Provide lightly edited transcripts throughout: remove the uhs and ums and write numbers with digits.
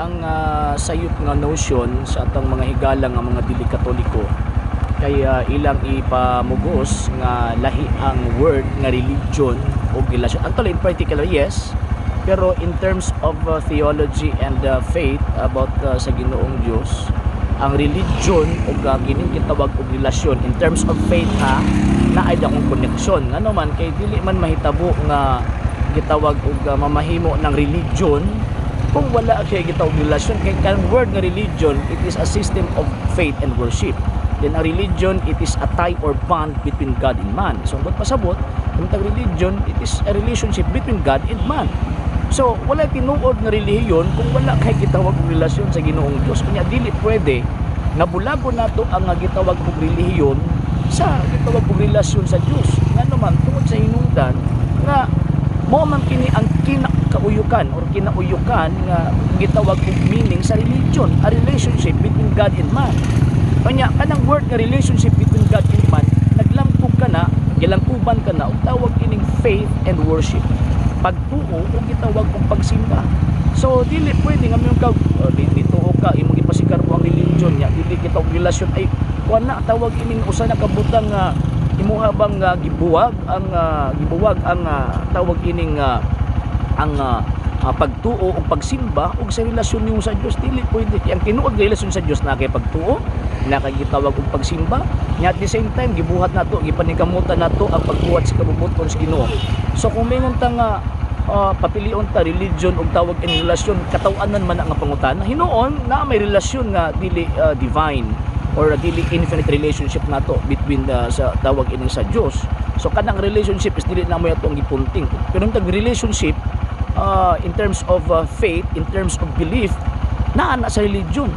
Ang sayop nga notion sa atong mga higala nga mga dili Katoliko kay ilang ipamugos nga lahi ang word nga religion o relasyon. Actually, in particular, yes. Pero in terms of theology and faith about sa Ginoong Dios, ang religion o kining gitawag og relasyon in terms of faith ha, naay dakong connection. Ngano man kay dili man mahitabo nga gitawag og mamahimo ng religion kung wala kay gitawag relasyon, kay kanang word nga religion, it is a system of faith and worship. Then a religion, it is a tie or bond between God and man. So ang pasabot kung tag religion, it is a relationship between God and man. So wala tinuod nga relihiyon kung wala kay gitawag og relasyon sa Ginoong Dios. Kunya dili pwede nga bulagon nato ang nga gitawag og relihiyon sa gitawag og relasyon sa Dios. Ngano man, tungod sa hinungdan nga mao man kini ang kinakauyukan or kinauyukan nga gitawag og meaning sa religion, a relationship between God and man. Kanya kanang word nga relationship between God and man, naglangkob ka na, gilangkuban ka na og tawag ining faith and worship, pagtuo o gitawag og pagsimba. So dili pwede nga moingon ka nituo ka, imong ipasikar mo ang religion nya dili kita og relasyon, ay kuan na tawag ining usa na kabutang nga imuha bang gibuwag ang tawag ining ang pagtuo o pagsimba ug sa relasyon nimo sa Dios. Dili pwede. Ang tinuod nga relasyon sa Dios na kay pagtuo, na kay gitawag og pagsimba nya. At the same time, gibuhat nato, gipaningkamutan nato ang pagbuhat sa kabubut-on sa Ginoo. So kung mingon ta nga papilion ta religion ug tawag in relasyon, kataw-anan man ang pangutana. Hinuon na may relasyon nga dili divine or dili infinite relationship nato between the, sa tawag ini sa Dios. So kanang relationship is dili na mo atong gipunting, pero tag relationship in terms of faith, in terms of belief, naa na sa religion.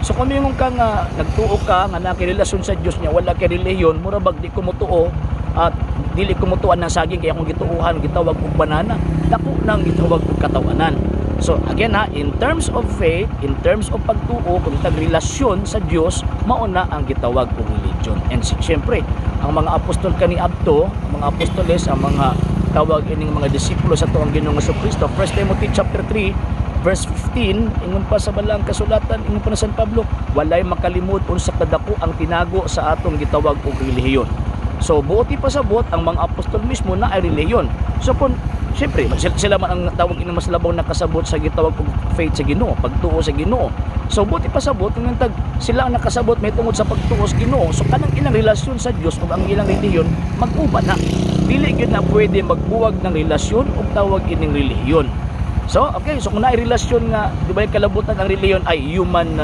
So kung mingon ka nga nagtuo ka nga naa kay relasyon sa Dios nya wala kay relihiyon, mura bag di ko motuo at dili ko motuan ng saging kaya akong gituohan gitawag og banana. Dako nang gitawag og katawanan. So again ha, in terms of faith, in terms of pagtuo, kung tag relasyon sa Dios, mao na ang gitawag og religion. And siyempre, ang mga apostol kaniadto, ang mga apostoles, ang mga tawag ining mga disipulo sa atuang Ginoong Kristo, 1 Timothy chapter 3 verse 15, ingon pa sa balaang kasulatan, ingon pa na San Pablo, walay makalimod unsa kadako ang tinago sa atong gitawag og relihiyon. So buot ipasabot, ang mga apostol mismo na ay relihiyon. So kung siyempre sila man ang tawag ini mas labaw nakasabot sa gitawag og faith sa Ginoo, pagtuo sa Ginoo. So buot ipasabot kung tag sila ang nakasabot may tungod sa pagtuo sa Ginoo, so kanang ilang relasyon sa Dios ug ang ilang relihiyon mag-uban na. Dili gyud na pwede magbuwag ng relasyon ug tawag ining relihiyon. So, okay, so kung naay relasyon nga, di ba, yung kalabutan ang relihiyon ay human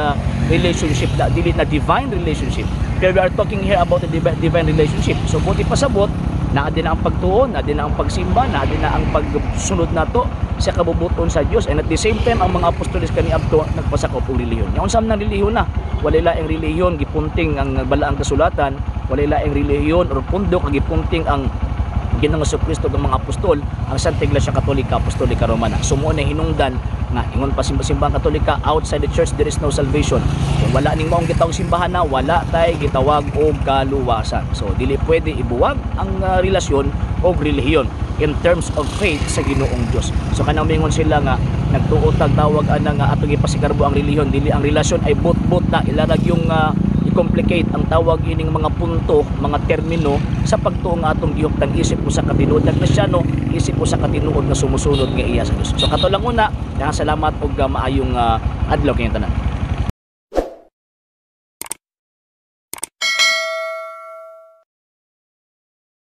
relationship na, dili na divine relationship. Pero we are talking here about the divine relationship. So, buot ipasabot, naa din na ang pagtuo, naa din na ang pagsimba, naa din na ang pagsunod nato sa kabubuton sa Dios. And at the same time, ang mga apostoles kaniadto nagpasakop og relihiyon. Yung unsa man ang relihiyon na, walay laing relihiyon gipunting ang balaang kasulatan, walay laing relihiyon or pundok ang gipunting ang Ginoong Kristo ng mga apostol, ang Santa Iglesia Katolika Apostolika Romana. So mo na hinungdan nga ingon pa simbang Katolika, outside the church there is no salvation. Kung wala ning maong gitawag simbahan na, wala tay gitawag og kaluwasan. So dili pwede ibuwag ang relasyon og relihiyon in terms of faith sa Ginoong Dios. So kanang mingon sila nga nagtuo tag tawag ana nga atong ipasigarbo ang relihiyon, dili, ang relasyon ay bot-bot na ilarag yung i-complicate ang tawag ining mga punto, mga termino sa pagtuo nga atong gihuptan isip usa ka tinuod na Kristiyano, isip usa ka tinuod nga sumusunod nga iya sa Dios. So kato lang una, daghang salamat og maayong adlaw kayong tanan.